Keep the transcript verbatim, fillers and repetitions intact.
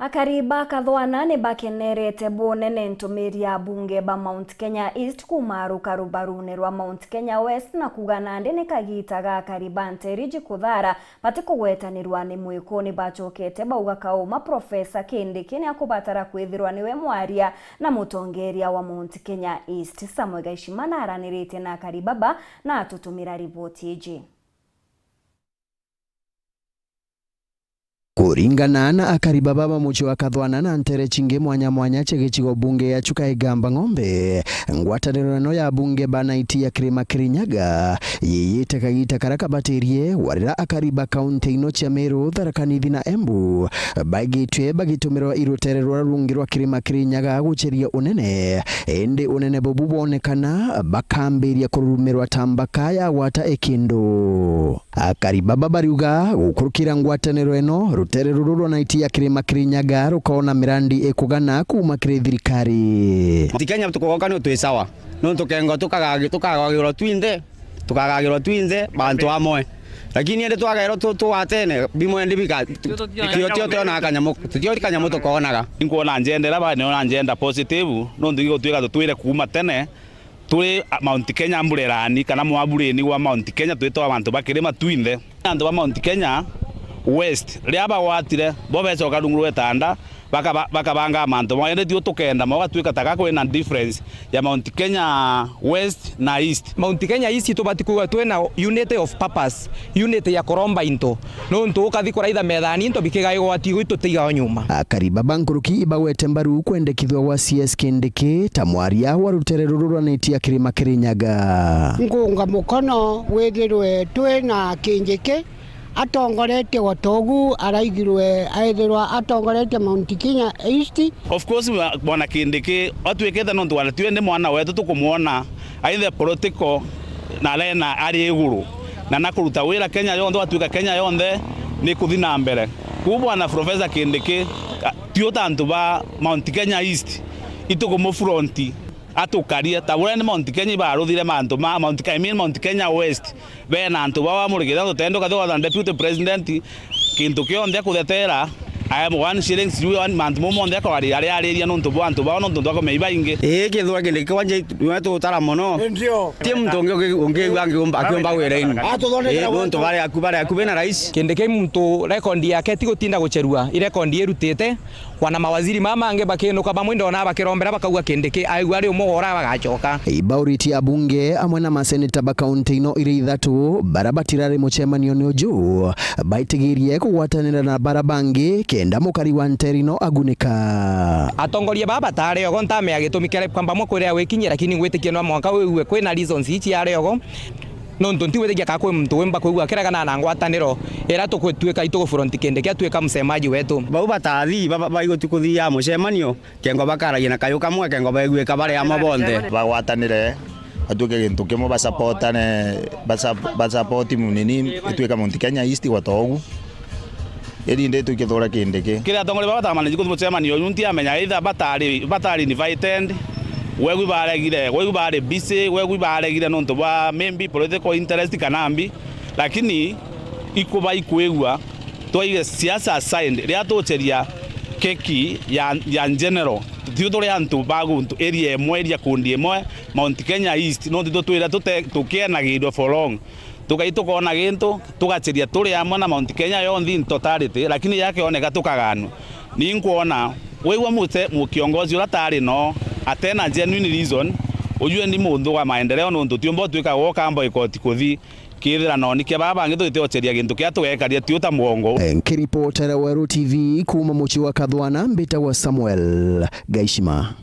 Akari ba Kathwana ni bakenerete bunene ntumiri ya abunge ba Mount Kenya East kuuma rukaru barune rwa Mount Kenya West, na kuuga nandi ni kagiita ga akari ba nteere iji kuthara batikugwetanirwa ni mwiku. Ni bacokete bauga kauma Professor Kindiki ni akubatara kwithirwa niwe mwaria na mutongeria wa Mount Kenya East. Samuel Gaishima naraniritie na akari baba na atutumira riboti iji. Kuringana na akari baba ba mucii wa Kathwana na nteere cingi mwanya mwanya cia gicigo bunge ya Chuka Igamba Ng'ombe, ngwataniro ino ya abunge ba Naiti ya Kirima Kirinyaga yiyite kagiita karia kabatirie, gwa riria akari ba kaunti ino cia Meru, Tharaka Nithi na Embu baigitwe bagitumirwa i rutere ruria rungi rwa Kirima Kirinyaga guceria unene, indi unene bubu bwonekana bakambiria kururumirwa ta mbaka ya gwata ikindu. Akari baba bariuga gukurukira ngwataniro ino, rutere ruru rwa Naiti ya Kirima Kirinyaga rukoona mirandi ikugana kuuma kiri thirikari. Mount Kenya tukogoka ni twi sawa. Nontu kengo tukagagi-, tukagagirwa twinthe, tukagagirwa twinthe bantu amwe. Lakini indi twagairwa tu-, tugwatene, bimwe ndi bika-, tio, tio, tio twonaga kanyamu, tio kanyamu tukoonaga. Inkwona njendera ba, niona njenda positive, nontu igutwika tutwire kuuma tene, turi Mount Kenya mburerani kana mwabureni gwa Mount Kenya, twitwa bantu ba kirima twinthe. Antu ba Mount Kenya West, riria bagwatire, bo becoka rungu rwa itanda, bakaba-, bakabanga mantu mao. Indi tio tukenda mao gatwika ta ga kwina difference ya Mount Kenya West na East. Mount Kenya East tubati kwigua twina unity of purpose, unity ya kuromba into. Nontu ukathi kuraitha methani into bikigaigwa ati gwitu tiga o nyuma. Akari baba nkuruki ibagwete mbaru kwendekithua gwa C S Kindiki ta mwaria wa rutere ruru rwa Naiti ya Kirima Kirinyaga. Ngunga mukono withirwe twina Kindiki atongoretie gwa togu araigirwe aithirwa atongoretie Mount Kenya East. Of course, bwa-, bwana Kindiki, atwikite nontu wa twende mwana wetu tukumwona aithe political na arena ari iguru, na nakuruta wira Kenya yonthe, watwika Kenya yonthe ni kuthi na mbere. Kuu bwana Professor Kindiki, a, tio ta antu ba Mount Kenya East, itukumufuronti atukarie. Ta buria ni Mount Kenya ibaruthire mantu ma Mount Ke-, I mean Mount Kenya West, bena antu bao amurikite, tutende ukathi watha deputy president, kintu kionthe akuthetera, I am one shilling, sijui one, mantu mau monthe akwaria aria ariria nontu bwa antu bao, nontu twakome ibaingi. Ii, kithua kindi kiwanja nwe tutara mono. Ndio. Ti muntu ungi ungi-, ungiigua angiumba, akiumba wira-ini. Atuthondekera. Ii, nontu bari aku, bari aku bena rais. Kindiki muntu rekondi yake ti gutinda gucherua, i rekondi irutite. Wana mawaziri mama mangi bakinuka bamwe ndona bakirombera bakauga Kindiki aigua ari umwe wora bagacoka. Ibauritie abunge amwe na maseneta ba kaunti ino iri ithatu bara batirari mucemanione uju baitigirie kugwatanira na bara bangi kenda mukari wa nteere ino agunika. Atongoria baba batari ogo ntamea gitumi kiria kwamba mwe kwira wikinyie, lakini ngwitikia no mwanka wigue kwina reasons ici ari ogo. Nontu ntigwitikia ka kwi muntu wimba kwigua kiregana na ngwataniro iria tugutwika itugufronti Kindiki atwika msemaji wetu. Bau batathi, ba-, ba-, baigutwi kuthia mucemanio, kengo bakaragia na kayu kamwe, kengo baiguika bari amwe bonthe. Bagwatanire, batwike gintu kimwe, basapotane, basa-, basapoti munini, itwika Mount Kenya East gwa togu. Iri ndi tukithura Kindiki. Kiria atongoria baba batamaniji kuthi mucemanio uyu, ntiamenya either batari, batari invited, wegwi baregire, wegwi bari busy, wegwi baregire nontu bwa maybe political interest kana mbi, lakini ikuba ikwigua, twaige siasa aside, riria tucheria keki ya, ya general, tio turi antu ba guntu area imwe, area kundi imwe, Mount Kenya East, nontu tio twira tute-, tukienagirwe for long. Tukai tukona gintu, tugacheria turi amwe na Mount Kenya yonthe in totality, lakini yakioneka tukaganua. Ni nkwona, wigua muse-, mu-, kiongozi uria tari no, atena genuine reason, ujue ni muntu wa maendeleo, nontu tiumba utwika woka boycott kuthi, kithira noni kia baba bangi twite ucheria gintu kia tugekaria tiu ta mwongo. Nkiripotera Weru T V kuuma mucii wa Kathwana, mbitagwa Samuel Gaishima.